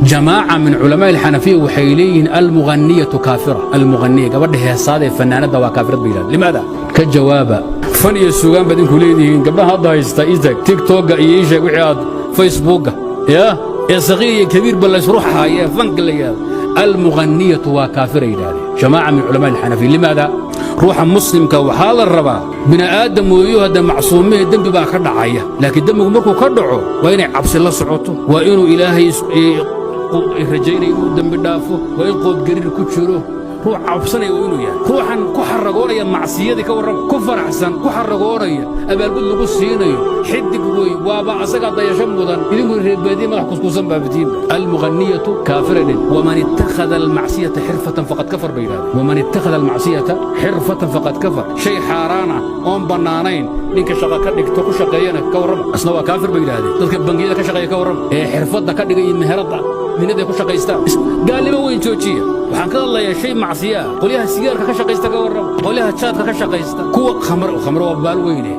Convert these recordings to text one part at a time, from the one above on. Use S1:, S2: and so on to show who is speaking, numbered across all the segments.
S1: Jamaaca min culamaa alxanafiya waxay leeyihiin almughanniyatu kaafira. Almughaniya, gabadha heesaada ee fanaanadda, waa kaafirad bay yidhahdeen. Limaada? Ka jawaaba. Fan iyo suugaan baad idinku leedihiin. Gabdhaha hadda haysta itag TikTokga iyo ii sheeg wixii aad Facebookga ya ee saqiir iyo kabiirba laysruxaaya ee fanka la yidhahdo, almughanniyatu waa kaafira yidhahdeen jamaaca min culamaa alxanafiya. Limaada? Ruuxa muslimka waxaa la rabaa bini aadam weeyo, hadda macsuumihii dembi baa ka dhacaya, laakiin dembigu markuu ka dhaco waa inay cabsi la socoto, waa inuu Ilaahay rajaynaya inuu dembi dhaafo, waa in qoobgariir ku jiro, ruux cabsanaya waa inuu yahay. Ruuxan ku xaragoonaya macsiyadii, ka warrama, ku faraxsan, ku xaragoonaya, abaalgud lagu siinayo, xidig wey, waaba asagaa dayasho mudan. Idinku reerbaadiye madax kuskuusan baabitiinba. Almughanniyatu kaafira dhin. Waman ittakhada almacsiyata xirfatan faqad kafar bay yidhahdeen. Waman ittakhada almacsiyata xirfatan faqad kafar. Shay xaaraan ah oon bannaanayn ninka shaqa ka dhigto, ku shaqeeyana, ka warrama, asna waa kaafir bay yidhahdeen. Dadka bangiyada ka shaqeeya, ka warrama, ee xirfadda ka dhigay iyo meheradda minaday ku shaqaystaan, gaalnimo weyn joojiya. Waxaan ka hadlayaa shay macsiya ah. Qolyaha sigaarka ka shaqaysta, ka warrama. Qolyaha jaadka ka shaqaysta, kuwa khamr, khamro waa baal weyne,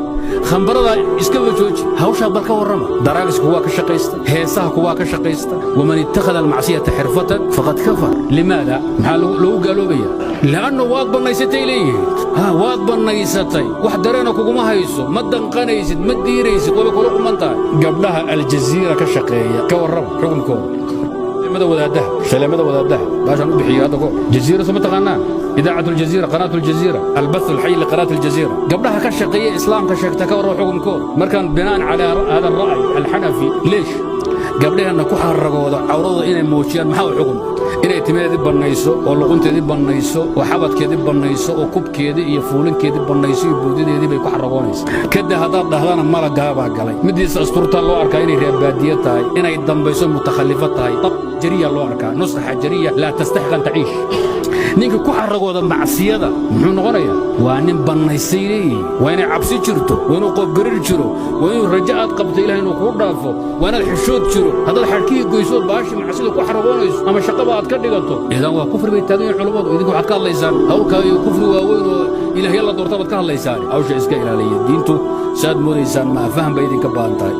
S1: khambarada iskaba jooji hawshaa, bal ka warrama. Drugs kuwaa ka shaqaysta, heesaha kuwaa ka shaqaysta. Waman ittakhada almacsiyata xirfatan faqad kafar. Limaada? Maxaa lagu gaaloobaya? Li'annu waad bannaysatay leeyihiin. Ha, waad bannaysatay, wax dareena kuguma hayso, ma danqanaysid, ma diiraysid, waba kula quman tahay. Gabdhaha Aljaziira ka shaqeeya, ka warrama xukunkooda. Wadaadaha, shaleemada wadaadaha baashaan u bixiyo hadda ko Jaziira, soo ma taqaanaan? Idaacatu Aljaziira, qanaatu Aljaziira, albath alxay liqanaat Aljaziira, gabdhaha ka shaqeeya Islaamka sheegta, ka warrama xukunkooda. Markaan binaan calaa hada alra'y alxanafi, leesh gabdhaheenna ku xaragooda cawradooda inay muujiyaan, maxaa u xukum? Inay timaheedii bannayso oo luqunteedii bannayso oo xabadkeedii bannayso oo kubkeedii iyo fuulinkeedii bannayso iyo boodideedii bay ku xaragoonaysa. Kada haddaad dhahdana malagaabaa galay. Midiisa asturtaa loo arkaa inay reerbaadiye tahay, inay dambayso, mutakhallifo tahay, jariya loo arkaa, nusra xajariya laa tastaxiq an taciish. Ninka ku xaragooda macsiyada muxuu noqonayaa? Waa nin bannaysay leeyihi. Waa inay cabsi jirto, waa inuu qoobgarir jiro, waa inuu rajo aad qabto Ilahay inuu kuu dhaafo, waa inaad xishood jiro. Haddaad xadhkihii goyso, baashi macsida ku xaragoonayso ama shaqaba aad ka dhigato, idan waa kufri bay taagan yihin culummadu. Idinku waxaad ka hadlaysaan hawlkaa iyo kufri waaweyn oo ilaahya la doorta baad ka hadlaysaan. Hawsha iska ilaaliya. Diintu saad moodaysaan maa, faham bay idinka baahan tahay.